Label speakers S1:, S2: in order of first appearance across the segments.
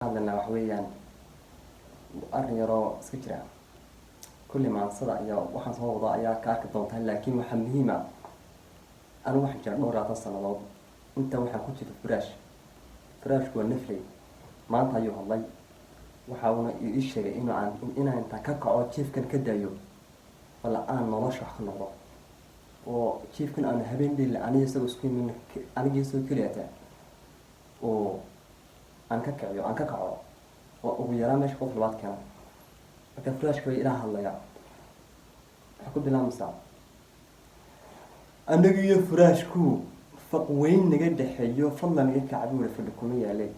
S1: Hadalna waxa weeyaan arrin yaroo iska jira. Kulli maansada iyo waxaan soo wado ayaa ka arki doontaa, laakiin waxaa muhiim ah, anigu waxaan jira dhowr labaatan sanadood inta waxaan ku jira furaash. Furaashku waa nafley. Maanta ayuu hadlay, waxa uuna ii sheegay inuu aan inaan intaan ka kaco jiifkan ka daayo, wala aan nolosha wax ka noqdo, oo jiifkan aan habeen dheli aniga isagoo isku imin, anigii isagoo keliyata, oo aan ka kiciyo, aan ka kaco, oo ugu yaraan meesha qof labaad keeno. Marka furaashka bay ilaa hadlaya. Waxaa ku bilaabmaysaa: anaga iyo furaashku faq weyn naga dhexeeyo, fadlan iga kac, buuri, fadhi kuma yaalay.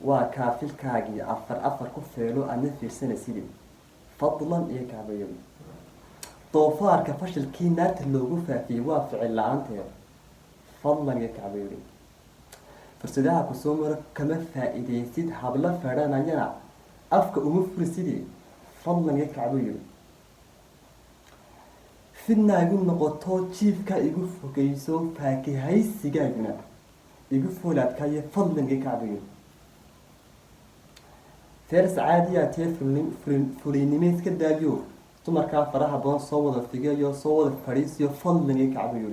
S1: Waa kaafilkaagii afar afar ku feelo aadna fiirsanaysidii, fadlan iyo kacbayo. Doofaarka fashilkii naarta loogu faafiyey waa ficil la-aanteed, fadlan iyo kacbayo. Fursadaha kusoo maro kama faa'iidaysid, habla fedhanayana afka uma furisidii, fadlan iyo kacbayo. Fidna igu noqoto, jiifka igu fogeyso, faakihaysigaaguna igu foolaadkaayo, fadlan iyo kacbayo. Feers caadiyaa tee fuliynimo iska daayo, dumarkaa faraha badan soo wada figayo, soo wada fadhiisiyo, fadlan iyo kacbayo.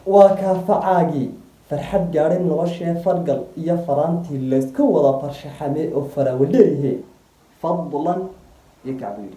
S1: Waa kaafacaagii farxad gaadhay noloshee, fargal iyo faraantii layska wada farshaxamee oo faraawadheerihe, fadlan iyo kacbayo.